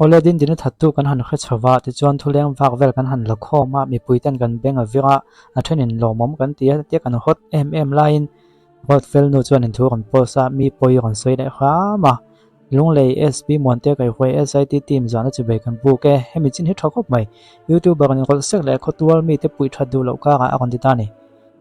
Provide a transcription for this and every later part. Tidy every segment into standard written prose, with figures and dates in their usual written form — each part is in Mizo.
Awle Dindina thattu kan han hre chho va, tichuan thuleng vak vel kan han la khawm a, mipui ten kan beng a vir a, a thenin lawmawm kan ti a, tia kan hawt em em laiin Ruatfel nu chuan inthu rawn post a, mi pawi rawn sawi leh hram a. Lunglei SP Muante Kaihhuai SIT team zahna chibei kan buk e, hemi chin hi tha khawp mai. Youtuber in rawlh sek leh khawtual mite puih that duh loh karah a rawn ti ta a ni.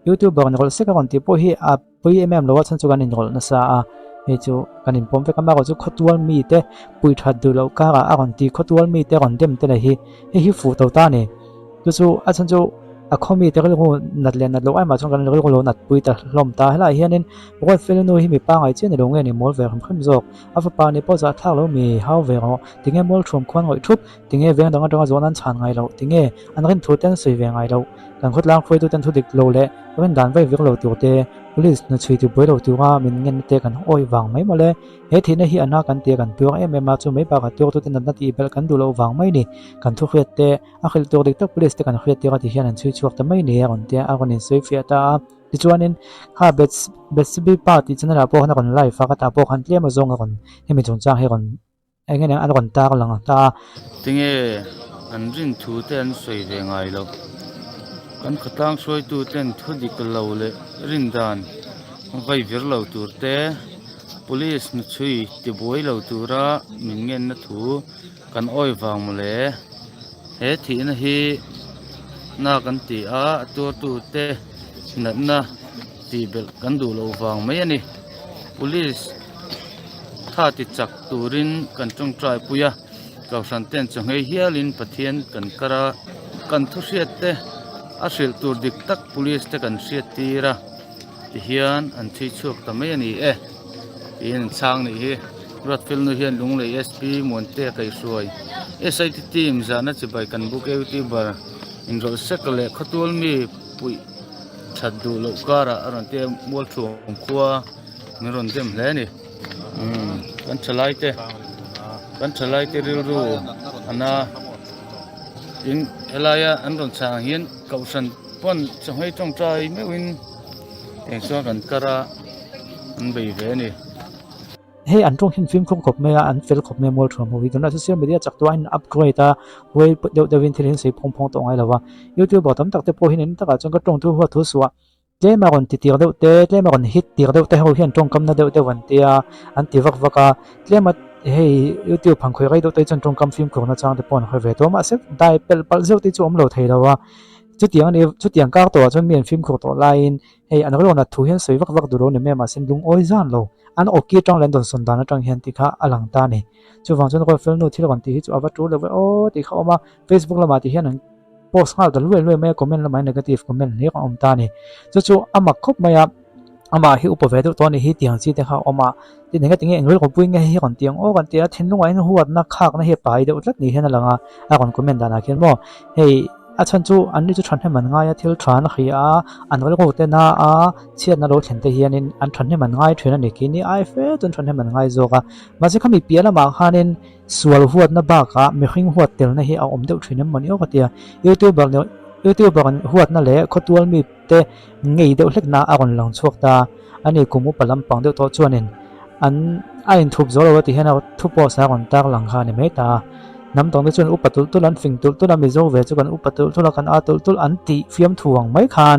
Youtuber in rawlh sek a rawn tih pawh hi a. Pui em em lo a chhan chu kan inrawlh nasa a, hei chu kan inpawm vek a, amaherawhchu khawtual mite pui that duh loh karah a rawn ti khawtual mite rawn dem te leh hi hei hi fuh to ta a ni. Chu chu a chhan chu a khaw mite rilru nat leh nat loh aimah chuan kan rilru lo nat pui ta hlawm ta. Helaiah hianin Ruatfeli nu hi mi pangai chiah ni lo nge ni mawl ve hrim hrim zawk. A fapa ni pawh zahthlak lo mi hau ve rawh. Tinge mual thuam khuan ngawih thup? Tinge veng dang atanga zawhna an chhan ngai loh? Tinge an rin thu te an sawi ve ngai loh? Kan khawtlang hruaitu ten thu dik lo leh rin dan vaih vek lo tur te, police hna chhui ti buai lo tura min ngenna te kan awih vang mai mawle. He thihna hi a na kan tia kan tuar em em a, chu mai bakah tuartu te natna tih belh kan duh loh vang mai ni. Kan thu hriat te, a hrilh tur dik tak police te kan hriat tir a ti hian an chhui chhuak ta mai ni a rawn tia a rawn insawi fiah ta a. Tichuanin kha Betsby pa tih channel ah pawh khan a rawn live a, ka tah pawh khan tlem azawng a rawn hemi chungchang hi a rawn Eng nge an rawn tar lang ta a. Tinge an rin thu te an sawi ve ngai lo. Kan khawtlang hruaitu ten thu dik lo leh rin dan vai vir lo tur te, Police hnuchhui tibuai lo tura min ngenna thu kan awi vang mawle. He thihna hi na kan ti a, a tuartu te natna tih belh kan duh loh vang mai a ni. Police. Tha ti chak turin kan tawngtai pui a, Kohhran ten chawhngei hialin Pathian kan kar a, kan thu hriat te a hrilh tur dik tak Police te kan hriat tir a tihian an chhui chhuak ta mai a ni e tiin an chhang nih hi. Ruatfilnu hian Lunglei SP Muantea kaihhruai SIT team zahna chibai kan buk e youtuber inrawlh sek leh khawtual mi puih that duh loh karah a rawn tia Mualthuam khua Min rawn dem hle a ni. Umm kan thalai te kan thalai te rilru a na tin helaia an rawn chhah ang hian kohhran pawn chawhmeh tawngtai meuhin eng chuan kan kar a an bei ve a ni. Hei an tawng hian fimkhur khawp mai a, an fel khawp mai a mual thuam ho hi. Tunah social media chak tawh a in upgrade a, huai deuh deuhin thil hi an sawi phawng phawng tawh ngai lo va. Youtuber tam tak te pawh hian in takah chuan ka tawng thu huat thu suah Tlem a rawn ti tir deuh te, tlem a rawn hit tir deuh te ho hian tawngkam na deuh deuh an tia, an ti vak vak a, tlem a hei youtube han khawih rei deuh te hi chuan tawngkam fimkhur na chang te pawh an hawi ve tawh a, mahse dai pelh palh zeuh te chu awm lo thei lo a, chutiang a ni chutiang kar tawhah chuan mi an fimkhur tawh laiin hei an rilru nat thu hian sawi vak vak duh lo ni mai a, mahse lungawi zan lo, an awki atang leh an dawnsawn dan atang hian tih kha a lang ta a ni. Chuvang chuan Ruatfel nu thil rawn tih hi chu a va tul lo ve aw tih kha a awm a, facebook lamah tih hian an. Post nghal ta luai luai mai a, comment lamah hian negative comment hlir a awm ta a ni. Chu chu a mak khawp mai a, amah hi upa ve deuh tawh a ni hi tiang chi te kha a awm a, tin eng enge eng rilru pui nge hei hi rawn ti ang aw kan ti a, thinlungah hian huatna khakna hi a pai deuh tlat ni hian a lang a, a rawn comment danah khian maw hei a chhan chu an ni chu thahnem an ngai a, thil tha an hria a, an rilru te na a chhiatna lo thlen te hianin an thahnem an ngai thin a ni khi ni ai fe chuan thahnem an ngai zawk a, mahse khami piah lamah khanin Sual huatna bakah mihring huat telna hi a awm deuh thin em mawni aw ka tia. Youtuber leh Youtuber an huatna leh khawtual mite ngei deuh hlekna a rawn lang chhuak ta a ni. Kum upa lampang deuh tawh chuanin an a inthup zo lo a ti hian a thu post a rawn tar lang kha a ni mai ta a. Hnam dangte chuan upa tulh tulh an fing tulh tulh a, Mizo ve chu kan upa tulh tulh a, kan a tulh tulh an tih fiamthu ang mai khan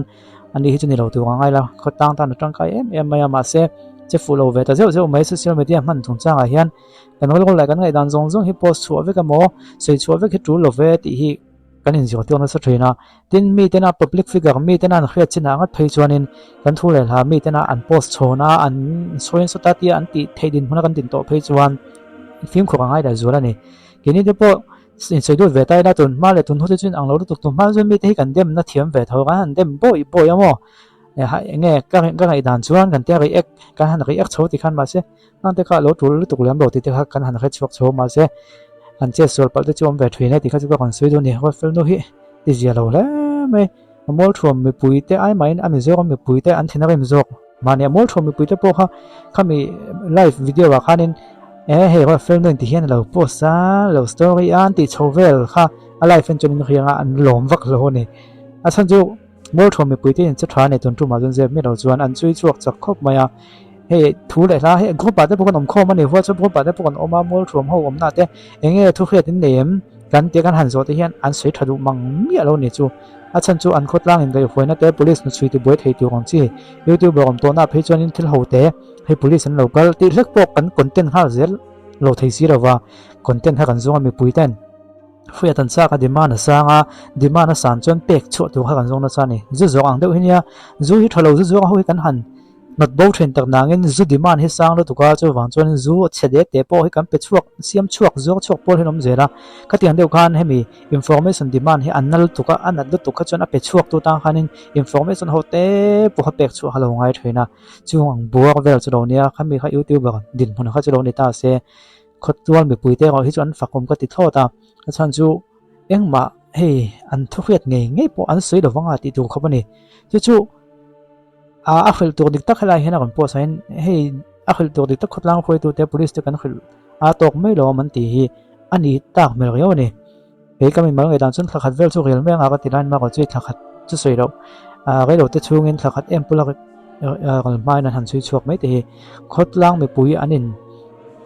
A ni hi chu ni lo tur ang ai la, khawtlang tan a tangkai em em mai a, mahse che fuh lo ve ta zeuh zeuh mai social media hman chungchangah hian kan rilru leh kan ngaihdan zawng zawng hi post chhuah vek emaw sawi chhuah vek hi tul lo ve tih hi kan inzir tir nasa thin a. Tin, mi tena public figure mi tena an hriat chinah ngat phei chuanin kan thu leh hla mi tena an post chhawn a, an sawi nasa ta tia an tih theih dinhmuna kan din tawh phei chuan fimkhur a ngai leh zual a ni. Keini te pawh Insawi lut ve ta ila tun hma leh tun hnu te chu inang lo lutuk tun hma chuan mite hi kan dem na thiam ve tho kan han dem bawi bawi a maw enge ka ka ngaihdan chuan kan tia react kan han react chho ti khan mahse hmang te kha lo tul lutuk lem lo tih te kha kan han hre chhuak chho mahse han chet sual palh te chu awm ve thin e tih kha chu ka rawn sawi duh a ni Ruatfel nu hi ti zia lo hle mai a mual thuam mipui te ai mahin a Mizoram mipui te an thin a rem zawk. Mahni a mawl tho mipuite pawh kha khami live video ah khanin e hei Ruatfel nu inti hian a lo post a, lo story a an tih chho vel kha a live en chuan in riang a an lawm vak lo a ni. A chhan chu mawl tho mipuite in che tha a nei tun tumah chuan zep miah lo chuan an chui chhuak chak khawp mai a. Hei thu leh hla hei group ah te pawh kan awm khawm a ni, WhatsApp group ah te pawh kan awm a, mualthuam ho awmna te eng nge thu hriat in nei em kan tia kan han zawh te hian an sawi tha duh mang miah lo a ni chu. A chhan chu an khawtlang in kaihhuaina te police hnuchhui ti buai thei tur ang chi youtuber awm tawhna ah phei chuanin thil ho te hei police an lo kal tih hlek pawh kan content nghal zel lo thei si lova, content kha kan zawng a mipui ten. Hriat an chak a, demand a sang a, demand a san chuan pek chhuah tur kha kan zawng nasa a ni. Zu zawng ang deuh hi nia, zu hi tha lo zu zawng ho hi kan han nawt bo thin tak nangin zu demand hi sang lutuk a, chuvang chuan zu chhe det te pawh hi kan pe chhuak, siam chhuak, zuar chhuak pawl hi an awm zel a. Khatiang deuh khan hemi information demand hi a na lutuk a, a nat lutuk kha chuan a pe chhuak tu tang khanin information ho te pawh kha pek chhuah kha lo ngai thin a. Chung ang buar vel chu lo nia, khami kha youtuber dinhmun kha chu lo ni ta se. Khawtual mipuite erawh hi chu an fakawm ka ti thlawt a, a chhan chu engmah hei an thuhriat ngei ngei pawh an sawi lovang a tih tur khawp a ni. Chu chu a a hrilh tur dik tak helai hian a rawn post ah hian hei a hrilh tur dik tak khawtlang hruaitute police te kan hrilh a tawk mai lo awm an tih hi a ni tak hmel riau a ni. Kei ka mimal ngaihdan chuan thla khat vel chu rel mai anga ka ti lai erawh chu thla khat chu sawi loh ah reilo te chhungin thla khat em pawh rawn hmain an han chhui chhuak mai te hi khawtlang mipui an in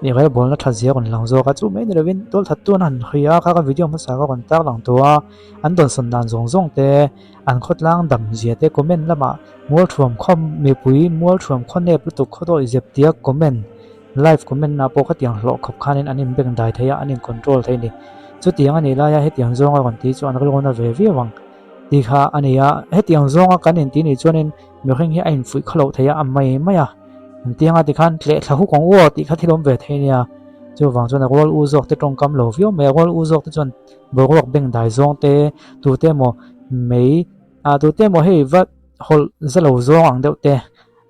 ih relbawlna tha zia rawn lang zawk a chu mai ni lovin tual that tu an han hawi a kha ka video hmasa ka rawn tar lang tawh a an dawnsawn dan zawng zawng te an khawtlang dam zia te comment lamah mualthuam khaw mipui mualthuam khaw nep lutuk khaw dawih zep tia comment. Live comment ah pawh khatiang hlawh khawp khanin an inbeng dai thei a, an in control thei a ni. Chutiang a nih laia hetiang zawnga rawn tih chu an rilru na ve viau ang tih kha a ni a. Hetiang zawnga kan intih nih chuanin mihring hi a infuih khaw loh thei a, a mai mai a. An tianga tikhan tleh thla huk ang u aw tih kha thil awm ve thei a nia. Chuvang chuan a rual u zawk te tawngkam lo viau mai a, rual u zawk te chuan boruak beng dai zawng te, tute emaw mei ah tute emaw hei va hawlh za lo zawng ang deuh te,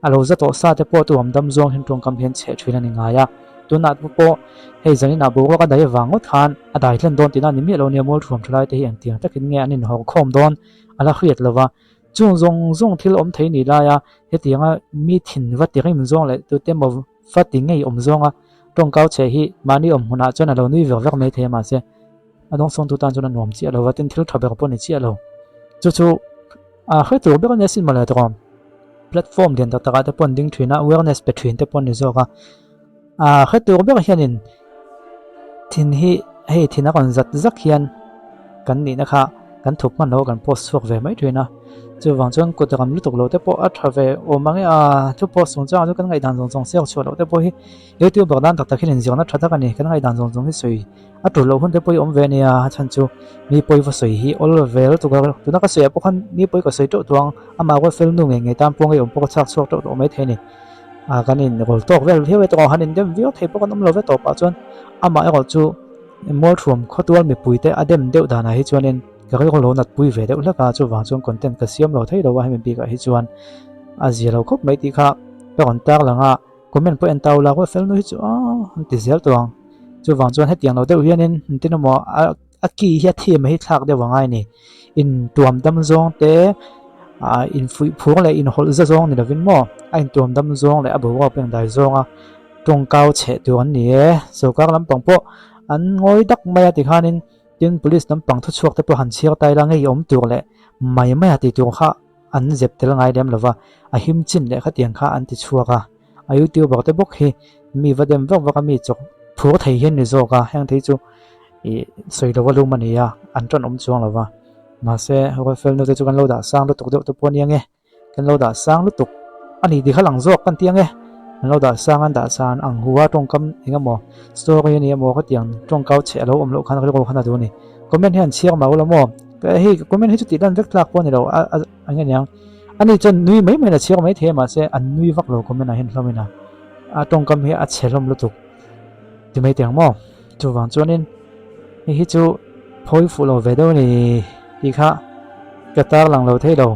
A lo za tawh sa te pawh tu awm dam zawng hian tawngkam hian cheh thin a ni ngai a. Tunah pawh hei zanin ah boruak a dai avang ngawt khan a dai hlen dawn tihna a ni miah lo nia mual thuam tha lai te hi engtiang takin nge an inhawr khawm dawn a la hriat lo va. Chung zawng zawng thil awm thei ni laia hetianga mi thin va ti rim zawng leh tute emaw va ti ngei awm zawnga tawngkau cheh hi mahni awm hmunah chuan a lo nui vek vek mai thei a mahse a dawngsawngtu tan chuan a nuam chiah lo va tin thil tha ber pawh a ni chiah lo. Chu chu. A hre tur ber a nia sin mawle tawh. Platform lian tak takah te pawh an ding thin a, awareness pe thin te pawh an ni zawk a. A hre tur ber hianin thin hi hei thin a rawn zat zak hian kan nihna kha kan thup hman lo a kan post chhuak ve mai thin a. Chuvang chuan kut ram lutuk lo te pawh a tha ve awm ang e a, thu post chung changah chu kan ngaihdan zawng zawng siak chhuah loh te pawh hi youtuber dan tak tak hian inzirna tha tak a ni. Kan ngaihdan zawng zawng hi sawi A tul loh hun te pawh i awm ve ania, a chhan chu mi pawi va sawi hi awl ve lutuk a, tuna ka sawi ah pawh khan mi pawi ka sawi teuh tawh ang, amah rual fel nu ngei ngei tan pawh ngei awm pawh ka chhak chhuak teuh tawh mai thei a ni. Ah kan in rawl tawk vel viau e tawh han in dem viau thei pawh kan awm lo ve tawp ah chuan amah erawh chu Mualthuam khawtual mipui te a dem deuh danah hi chuanin ka rilru lo nat pui ve deuh hlek a, chuvang chuan content ka siam lo thei lo a hemi bikah hi chuan a zia lo khawp mai tih kha ka rawn tarlang a. Comment pawh en ta ula rual fel nu hi chu aw an ti zel tawh ang. Chuvang chuan hetiang lo deuh hianin engtin emaw a a ki hi a theme hi thlak deuh a ngai a ni. Intuam dam zawng te ah infuih phur leh inhawlh za zawng ni lovin maw a intuam dam zawng leh a boruak peng dai zawnga tawngkau chheh tur an ni e. Sorkar lampang pawh an ngawi dak mai a tikhanin tin police lampang thuchhuak te pawh han chhiar ta ila ngei awm tur leh mai mai a tih tur kha an zep tel ngai lem lova, a him chin leh khatiang kha an ti chhuak a, a youtuber te bawk hi mi va dem vak vak a mi chawk phur thei hian ni zawk a, heng thei chu ih sawi lova lum a ni a, an tan awm chuang lova, mahse Rualfel nu te chu kan lo dah sang lutuk deuh te pawh a nia nge, kan lo dah sang lutuk a ni tih kha lang zawk kan ti ang e, an lo dah sang an dah san ang hu a tawngkam eng emaw story a ni emaw khatiang tawngkau chheh a lo awm loh khan rilru khan a duh a ni, comment hian chhiar mah ula maw. Hei comment hi chu tih lan vek tlak pawh a ni lo a a eng nge niang ani chuan nui mai mai in a chhiar mai thei a mahse an nui vak lo comment ah hian hlawm in a a tawngkam hi a chhe hlawm lutuk ti mai teh ang maw chuvang chuanin hei hi chu phawi fuh lo ve deuh a ni tih kha ka tarlang lo thei lo.